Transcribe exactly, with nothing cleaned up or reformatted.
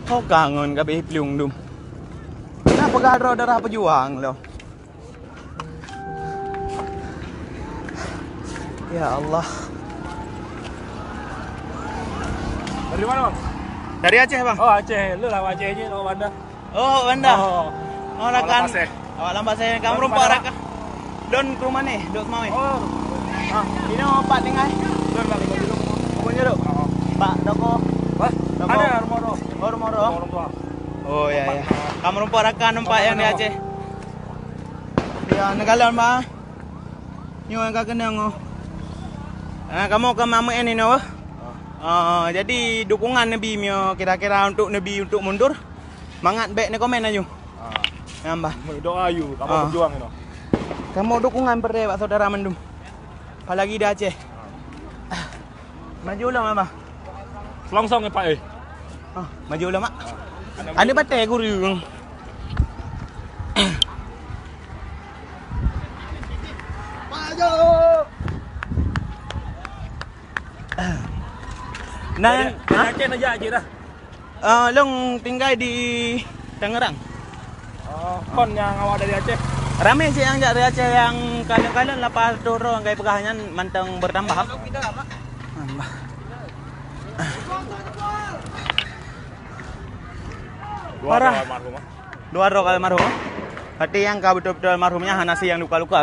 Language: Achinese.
Ho kangen ka beh plueng dum. Nah, peugah droe darah pejuang lo. Ya Allah. Dari mana, Bang? Dari Aceh, Bang. Oh, Aceh. Lu lah Aceh je, lu Banda. Oh, Banda. Oh. Oh, awak rakan. Lam Pasé. Awak Lam Pasé. Kamu rumpok rakan. Don ke rumah ni, dok semua ni. Oh. Ah, ini empat tinggal. Don bang, ini dulu. Apa ni dok? Oh. Pak Doko. Wah, Doko. Ada rumah dok. Oh, rumah dok. Rumah dok. Oh, ya, ya. Kamu rumpok rakan, empat yang di Aceh. Ya, negalon, Bang. Nyoe ka keunong, oh. Ah, kamu ke mama ini, no? Ah, jadi dukungan Nabi mio kira-kira untuk Nabi untuk mundur. Mangat bek ni komen aju. Ah. Nambah. Doa yu, kamu berjuang, you know. Kamu dukungan perdeh bak saudara mandum. Apalagi di Aceh. Maju lah, Mama. Selongsong ya, Pak, eh. Ah, maju lah, Mak. Ada batai guru. Maju. Nah, dari, dari Aceh aja aja dah. Eh, long tinggai di Tangerang. Oh, kon nyang awak dari Aceh? Ramé cit nyang jak dari Aceh, nyang kalon-kalon lepas tu roh nyang peugah nyan mantong bertambah. Tambah. Dua orang almarhum, ah. Dua roh almarhum. Berarti nyang ka betul-betul almarhum nyan hana si nyang luka-luka.